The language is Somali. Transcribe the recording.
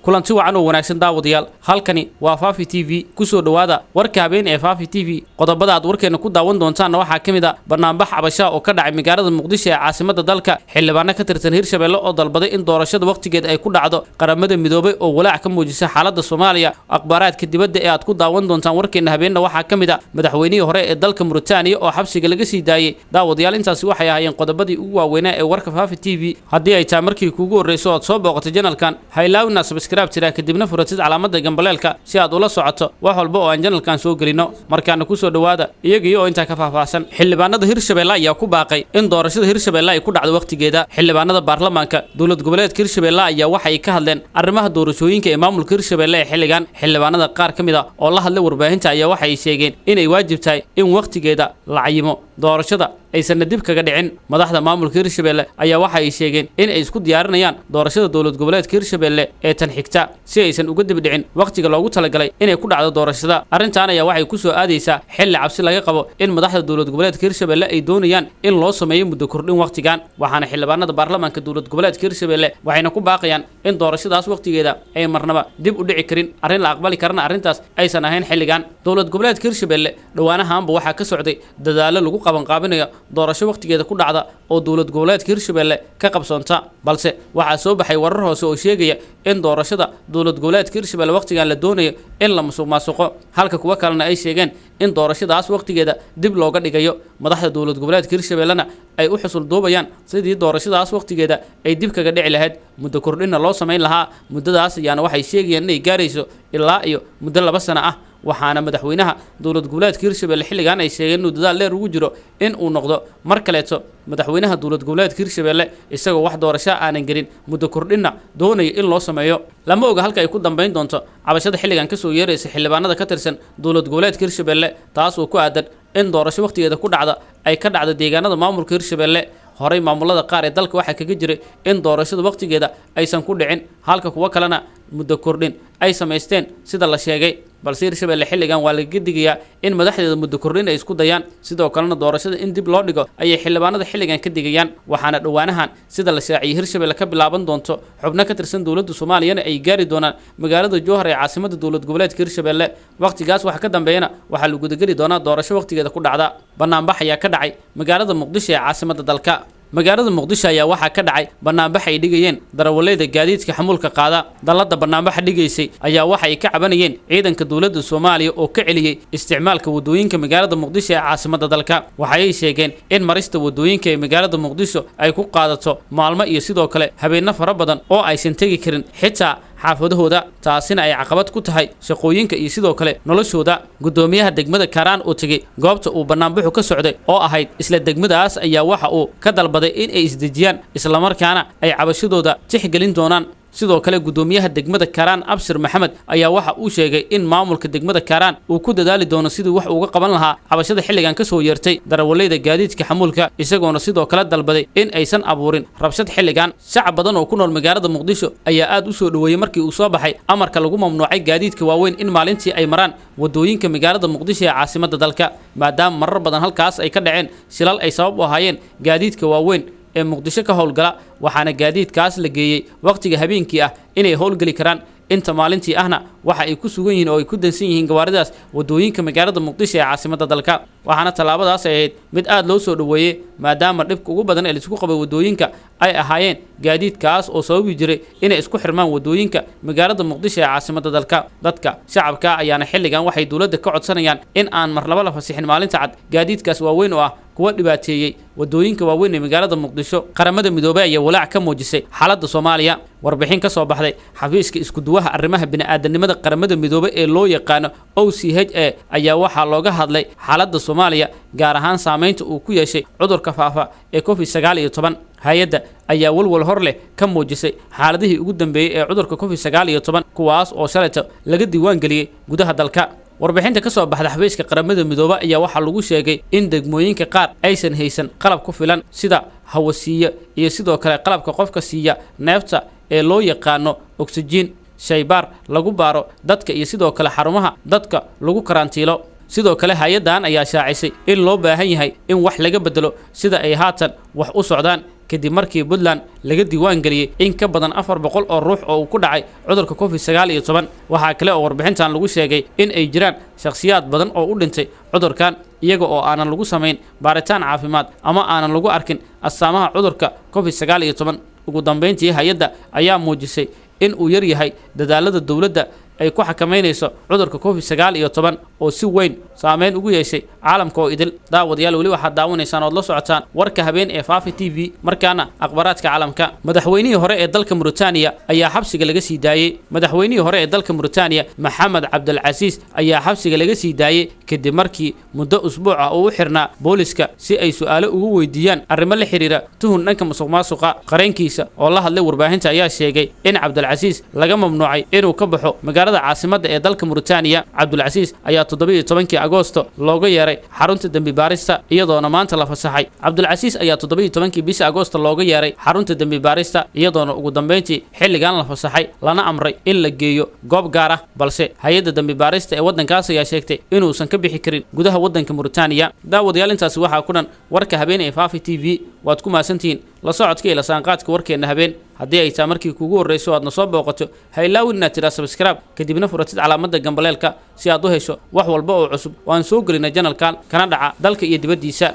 Kulanti wacan oo wanaagsan, daawadayaal. Halkani waa Faafi TV. Kusoo dhowaada warka habeen ee Faafi TV. Qodobada aad warkeena ku daawan doontaanna waxaa ka mid a banaanbax cabashaa oo ka dhacay magaalada Muqdisho ee caasimada dalka, xildhibaano ka tirsan Hirshabelle oo dalbaday in doorashada wakhtigeed ay ku dhacdo, Qaramada Midoobay oo walaac ka muujisa xaaladda Soomaaliya. Akhbaaraadka dibadda ee aad ku daawan doontaan warkeena habeenna waxaa ka mid a madaxweynihii hore ee dalka Muritaaniya oo xabsiga laga sii daayey. Daawadayaal, intaasi waxay ahaayeen qodobadii ugu waaweynaa ee warka Faafi TV. Haddii ay tahay markii kuugu horreyso oad soo booqatay channelkan, ha ilaawina subscribe tiraa, kadibna furatid calaamada gambaleelka si aad ula socoto wax walba oo aan channelkan soo gelino. Markaana kusoo dhowaada iyagii oo intaa ka faahfaahsan. Xildhibaanada Hirshabelle ayaa ku baaqay in doorashada Hirshabelle ay ku dhacdo wakhtigeeda. Xildhibaanada baarlamaanka dowlad goboleedka Hirshabelle ayaa waxay ka hadleen arrimaha doorashooyinka ee maamulka Hirshabelle ee xilligan. Xildhibaanada qaar ka mid a oo la hadlay warbaahinta ayaa waxay sheegeen inay waajib tahay in wakhtigeeda la cayimo doorashada, aysanna dib kaga dhicin. Madaxda maamulka Hirshabelle ayaa waxa ay sheegeen in ay isku diyaarinayaan doorashada dowlad goboleedka Hirshabelle ee tan xigta, si aysan uga dib dhicin wakhtiga loogu talagalay inay ku dhacdo doorashada. Arrintan ayaa waxay ku soo aadaysaa xilli cabsi laga qabo in madaxda dowlad goboleedka Hirshabelle ay doonayaan in loo sameeyo muddo kordhin wakhtigan. Waxaana xildhibaanada baarlamaanka dowlad goboleedka Hirshabelle waxayna ku baaqayaan in doorashadaas wakhtigeeda ay marnaba dib u dhici karin, arrin la aqbali karana arrintaas aysan ahayn xilligan. Dowlad goboleedka Hirshabelle dhowaanahaanba waxaa ka socday dadaallo lagu qabanqaabinayo doorasho wakhtigeeda ku dhacda oo dowlad goboleedka Hirshabelle ka qabsoonta, balse waxaa soo baxay warar hoose oo sheegaya in doorashada dowlad goboleedka Hirshabelle wakhtigan la doonayo in la musuq maasuqo, halka kuwo kalena ay sheegeen in doorashadaas wakhtigeeda dib looga dhigayo, madaxda dowlad goboleedka Hirshabellena ay u xusul duubayaan sidii doorashadaas wakhtigeeda ay dib kaga dhici lahayd, muddo kordhinna loo samayn lahaa. Muddadaas ayaana waxay sheegayaan inay gaarayso ilaa iyo muddo 2 sano ah. Waxaana madaxweynaha dowlad goboleedka Hirshabelle xilligan ay sheegeen inuu dadaal dheer ugu jiro in uu noqdo mar kaleeto madaxweynaha dowlad goboleedka Hirshabelle, isagoo wax doorasho aanan gelin, muddo kordhinna doonayo in loo sameeyo. Lama oga halka ay ku dambayn doonto cabashada xilligan kasoo yeeraysa xildhibaanada ka tirsan dowlad goboleedka Hirshabelle, taas oo ku aadan in doorasho wakhtigeeda ku dhacda ay ka dhacdo deegaanada maamulka Hirshabelle. Horey maamulada qaar ee dalka waxaa kaga jiray in doorashada wakhtigeeda aysan ku dhicin, halka kuwo kalena muddo kordhin ay samaysteen sida la sheegay. Balse Hirshabelle xilligan waa lagaga digayaa in madaxdeeda muddo kordhin ay isku dayaan, sidoo kalena doorashada in dib loo dhigo ayay xildhibaanada xilligan ka digayaan. Waxaana dhowaanahan sida la shaaciyey Hirshabelle ka bilaaban doonto, xubno ka tirsan dowladda Soomaaliyana ay gaari doonaan magaalada Jowhar ee caasimada dowlad goboleedka Hirshabelle. Wakhtigaas waxa ka dambeeyana waxaa la gudageli doonaa doorasho wakhtigeeda ku dhacda. Banaanbax ayaa ka dhacay magaalada Muqdisho ee caasimada dalka. Magaalada Muqdisho ayaa waxaa ka dhacay banaanbax ay dhigayeen darawaleyda gaadiidka xamuulka qaada. Dallada banaanbaxa dhigaysay ayaa waxa ay ka cabanayeen ciidanka dowladda Soomaaliya oo ka celiyey isticmaalka wadooyinka magaalada Muqdisho ee caasimada dalka. Waxayay sheegeen in marista wadooyinka ee magaalada Muqdisho ay ku qaadato maalmo iyo sidoo kale habeenno fara badan oo aysan tegi karin xitaa xaafadahooda, taasina ay caqabad ku tahay shaqooyinka iyo sidoo kale noloshooda. Guddoomiyaha degmada Kaaraan oo tegey goobta uu banaanbaxu ka socday oo ahayd isla degmadaas ayaa waxa uu ka dalbaday in ay isdejiyaan, islamarkaana ay cabashadooda tixgelin doonaan. Sidoo kale guddoomiyaha degmada Kaaraan, Abshir Maxamed, ayaa waxa uu sheegay in maamulka degmada Kaaraan uu ku dadaali doono sidii wax uga qaban lahaa cabashada xilligan kasoo yeertay darawaleyda gaadiidka xamuulka, isagoona sidoo kale dalbaday in aysan abuurin rabshad xilligan. Shacab badan oo ku nool magaalada Muqdisho ayaa aad u soo dhoweeyey markii uu soo baxay amarka lagu mamnuucay gaadiidka waaweyn in maalintii ay maraan wadooyinka magaalada Muqdisho ee caasimada dalka, maadaama marar badan halkaas ay ka dhaceen shilal ay sabab u ahaayeen gaadiidka waaweyn ee Muqdisho ka howlgala. Waxaana gaadiidkaas la geeyey wakhtiga habeenkii ah inay howlgeli karaan, inta maalintii ahna waxa ay ku sugan yihiin oo ay ku dansan yihiin gawaaridaas wadooyinka magaalada Muqdisho ee caasimada dalka. Waxaana tallaabadaas ay ahayd mid aad loo soo dhoweeyey, maadaama dhibka ugu badan ee laisku qabay wadooyinka ay ahaayeen gaadiidkaas oo sababi jiray inay isku xirmaan wadooyinka magaalada Muqdisho ee caasimada dalka. Dadka shacabka ayaana xilligan waxay dowladda ka codsanayaan in aan marnaba la fasixin maalinta cad gaadiidkaas waaweyn oo ah kuwa dhibaateeyey wadooyinka waaweyn ee magaalada Muqdisho. Qaramada Midoobey ayaa walaac ka muujisay xaaladda Soomaaliya. Warbixin ka soo baxday xafiiska iskuduwaha arrimaha bini'aadanimada Qaramada Midoobey ee loo yaqaano OCHA ayaa waxaa looga hadlay xaaladda Soomaaliya, gaar ahaan saameynta uu ku yeeshay cudurka faafa ee COVID-19. Hay-adda ayaa walwal hor leh ka muujisay xaaladihii ugu dambeeyey ee cudurka COVID-19, kuwaas oo shalayto laga diiwaan geliyey gudaha dalka. Warbixinta ka soo baxda xafiiska Qaramada Midoobe ayaa waxaa lagu sheegay in degmooyinka qaar aysan haysan qalab ku filan, sida hawasiiye iyo sidoo kale qalabka qofka siiya neefta ee loo yaqaano oksijiin, shaybaar lagu baaro dadka iyo sidoo kale xarumaha dadka lagu karantiilo. Sidoo kale hay-addan ayaa shaacisay in loo baahan yahay in wax laga bedelo sida ay haatan wax u socdaan. Kadib markii Puntland laga diiwaan geliyey in ka badan 400 oo ruux oo uu ku dhacay cudurka COVID-19. Waxaa kale oo warbixintan lagu sheegay in ay jiraan shakhsiyaad badan oo u dhintay cudurkan, iyaga oo aanan lagu samayn baaritaan caafimaad ama aanan lagu arkin astaamaha cudurka COVID-19. Ugu dambeyntii, hay-adda ayaa muujisay in uu yar yahay dadaalada dowladda ay ku xakameynayso cudurka COVID-19 oo si weyn saameyn ugu yeeshay caalamka oo idil. Daawadayaal, weli waxaad daawanaysaan ood la socotaan warka habeen ee Faafi TV. Markaana akhbaaraadka caalamka. Madaxweynihii hore ee dalka Mauritania ayaa xabsiga laga sii daayey. Madaxweynihii hore ee dalka Mauritania, Maxamed Cabdilcasiis, ayaa xabsiga laga sii daayey kadib markii muddo usbuuc ah uu u xirnaa booliska si ay su'aalo ugu weydiiyaan arrimo la xiriira tuhun dhanka musuqmaasuqa. Qareenkiisa oo la hadlay warbaahinta ayaa sheegay in Cabdilcasiis laga mamnuucay inuu ka baxo magaalada caasimadda ee dalka Mauritania. Cabdulcasiis ayaa 17-kii Agoosto looga yeeray xarunta dembi baarista, iyadoona maanta la fasaxay. Cabdulcasiis ayaa 17-kii bisha Agoosto looga yeeray xarunta dembi baarista, iyadoona ugu dambeyntii xilligan la fasaxay, lana amray in la geeyo goob gaar ah. Balse hay-adda dembi baarista ee waddankaas ayaa sheegtay inuusan ka bixi karin gudaha waddanka Mauritania. Daawadayaal, intaasi waxaa ku dhan warka habeen ee Faafi TV. Waad ku mahadsantihiin la socodka iyo la saanqaadka warkeenna habeen. Haddii ay taa markii kuugu horrayso aadna soo booqato, ha ilaawin inaad tidhaa subscribe, kadibna furatid calaamadda gambaleelka si aad u hesho wax walba oo cusub oo aan soo gelina channelkan kana dhaca dalka iyo dibaddiisa.